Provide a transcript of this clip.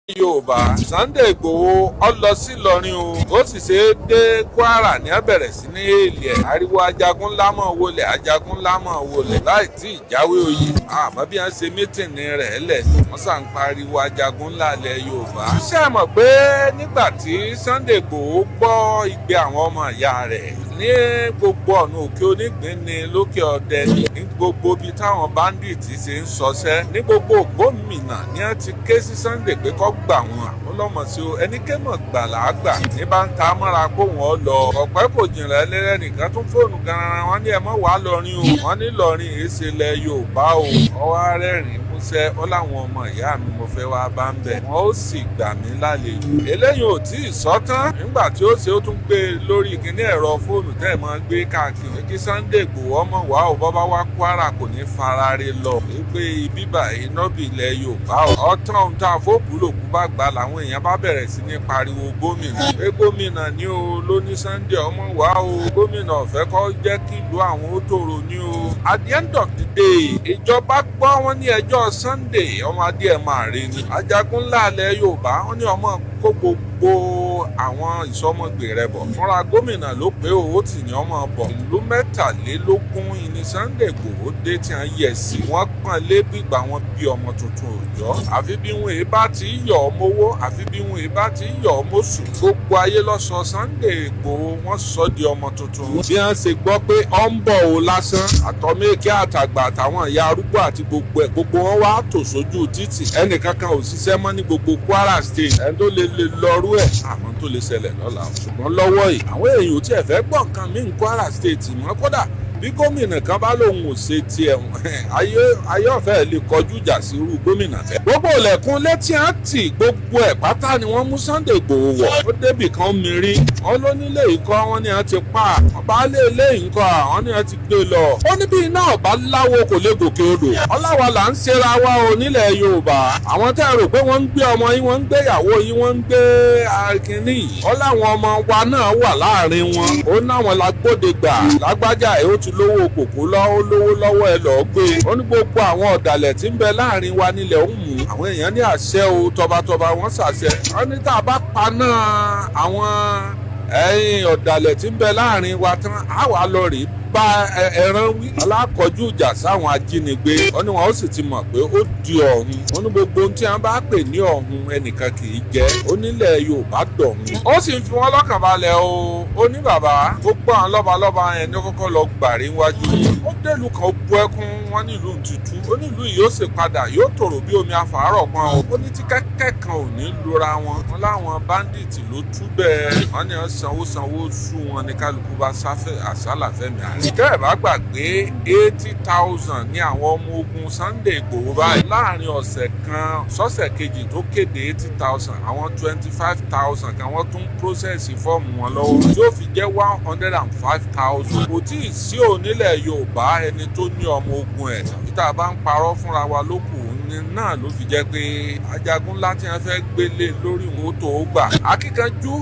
Yorùbá, Sunday Igboho ó lọ sí Ìlọrin o, ó sì ṣe é dé Kwara ní abẹ̀rẹ̀ sí ní èlì ẹ̀. Ariwo ajagun lámọ̀ wọlé, ajagun lámọ̀ wọlé, láì tí ì jáwé oyè. Àmọ́ bí wọ́n ṣe meeting rẹ̀ lẹ̀, wọ́n sàn ń pariwo ajagun ńlá ilẹ̀ Yorùbá. Ṣé ẹ mọ̀ pé nígbà tí Sunday Igboho gbọ́ igbe àwọn ọmọ ìyá rẹ̀ ní gbogbo ọ̀nà Òkè Onígbín ni, lókè Ọdẹ, ní gbogbo ibi táwọn bandits ṣe ń ṣọṣẹ́, ní gbogbo gómìnà ní wọ́n ti ké sí Sunday pé kó gbà wọ́n, ọlọ́mọ sí o, ẹni ké mọ̀ gbà làágbà ní bá ń ta mọ́ra kó wọ́n lọ. Ọ̀pẹ́ kò jìnlẹ̀ ẹlẹ́rẹ́ tún fóònù gan-an, wọ́n ní ẹ mọ́ wàá lọrin o, wọ́n ní lọrin èsè lẹ Yorùbá o. Ọwọ́ arẹ́rìn músẹ́, ó láwọn ọmọ ìyá mi mo fẹ́ wá bá ń bẹ̀, wọ́n ó sì gbà mí lálejò. Eléyìí ò tí ì sọ́tán. Nígbà tí ó ṣe, ó tún gbé e lórí kíní ẹ̀rọ fóònù tẹ́ ẹ̀ máa gbé káàkiri, kí Sunday Igboho ọmọ wa ò bọ́ bá wá Kwara, kò ní farare lọ, wípé ibi báyìí nọ́bì ilẹ̀ Yorùbá o. Ọ̀tán ohun tá a fóòkù lòkú bá gbà, làwọn èèyàn bá bẹ̀rẹ̀ sí ní pariwo gómìnà, pé gómìnà ní o ló ní Sunday ọmọ wa o, gómìnà ọ̀fẹ́ kọ́ jẹ́ kí ìlú àwọn ó tòrò ní o. At the end of the day, ìjọba gbọ́, wọn ní ẹjọ́ Sunday ọmọ adé ẹ̀ máa rí ni ajagun ńlá ilẹ̀ Yorùbá. Wọn ní ọmọ kó gbogbo àwọn ìsọmọgbè rẹ̀ bọ̀ fúnra. Gómìnà ló pé owó tì ní ọmọ bọ̀. Ìlú 23 ìní Sunday Igboho dé tí wọ́n yẹ̀ sí. Wọ́n pọ́n lé gbígbà wọn bí ọmọ tuntun òòjọ́, àfi bí wọn èé bá ti yọ̀ ọ́ mówó, àfi bí wọn èé bá ti yọ̀ ọ́ mọ́sù. Gbogbo ayé ló sọ Sunday Igboho, wọ́n sọ di ọmọ tuntun. Bí wọ́n ṣe gbọ́ pé ọ ń bọ̀ o lásán, àtọ́mẹ́kẹ́ àtàgbà àtàwọn ìyá arúgbó àti gbogbo ẹ̀, gbogbo wọn wá tò sójú títì. Ẹnìkankan ò ṣiṣẹ́ mọ́ ní gbogbo Kwara State. Ẹni tó lè lè lọ́rú ẹ̀, àmọ́ tó lè ṣẹlẹ̀ lọ́la. Ṣùgbọ́n lọ́wọ́ yìí, àwọn èèyàn ò tiẹ̀ fẹ́ gbọ́ nǹkan míì ní Kwara State mọ́. Kódà bí gómìnà kan bá lòun ò ṣe tiẹ̀, ayé ayé ọ̀fẹ́ lè kọjú ìjà sí irú gómìnà bẹ́ẹ̀. Gbogbo ilẹ̀kùn létí á tì, gbogbo ẹ̀ pátá ni wọ́n mú Sunday Igboho wọ̀. Ó débì kan mírí, wọ́n ló nílé ìkọ́, wọn ni wọ́n ti pa baálé ilé ìkọ́, àwọn ni wọ́n ti gbé lọ. Ó ní bí iná ọ̀bá láwo kò lè gòkè odò. Ọláwa là ń ṣera wa o nílẹ̀ Yorùbá. Àwọn tẹ́ ẹ rò pé wọ́n ń gbé ọmọ yín, wọ́n ń gbé ìyàwó yín, wọ́n ń gbé akínní yìí, ó láwọn ọmọ wa náà wà láàrin wọn. Ó náwọn lágbóde gbà lágbájá ẹ̀, ó ti lówó kòkó lọ́wọ́, lówó lọ́wọ́ ẹ lọ́ọ́ gbé. Ó ní gbogbo àwọn ọ̀dàlẹ̀ tí ń bẹ láàrin wa nílẹ̀ ń mú àwọn èèyàn ní àṣẹ o. Tọbatọba wọn ṣàṣẹ, wọn ní tá a bá paná àwọn ẹ̀yìn ọ̀dàlẹ̀ tí ń bẹ láàrin wa tán, á wà lọ rèé bá ẹran wí alákọ̀ọ́jú ìjà sáwọn ajínigbé. Wọ́n ní wọn ó sì ti mọ̀ pé ó di ọ̀hún. Wọ́n ní gbogbo ohun tí wọ́n bá pè ní ọ̀hún, ẹnìkan kì í jẹ́. Onílẹ̀ Yorùbá dọ̀hún. Ó sì ń fi wọ́n lọ́kàn balẹ̀ o. Ó ní bàbá gbogbo àwọn lọ́balọ́ba yẹn ní kọ́kọ́ lọ gbàrí wájú. Ó délùú kan, ó bu ẹkún, wọn nílùú tutù. Ó nílùú yìí ó sì padà yóò tòrò bí omi afàárọ̀ pọn o. Ó ní tí kẹ́kẹ́ kan ò ní lura wọn. Wọn láwọn bandit ló tú bẹ́ẹ̀. Wọ́n ní wọ́n sanwó sanwó sú wọn ní kálukú bá sáfẹ́ àsálà fẹ́mi àrẹ. Tẹ́ ẹ̀ bá gbàgbé, 80,000 ní àwọn ọmọ ogun Sunday Igboho báyìí. Láàrin ọ̀sẹ̀ kan sọ́sẹ̀ kejì tó kéde 80,000, àwọn 25,000 kan wọ́n tún process fọ́ọ̀mù wọn lọ́wọ́, tí ó fi jẹ́ 105,000. Kò tí ì sí onílẹ̀ Yorùbá ẹni tó ní ọmọ ogun ẹ̀, tàbí tá a bá ń parọ́ fúnra wa lókù ní náà ló fi jẹ́ pé ajagun ńlá tí wọ́n fẹ́ gbélé lórí wọn tó gbà akíkanjú.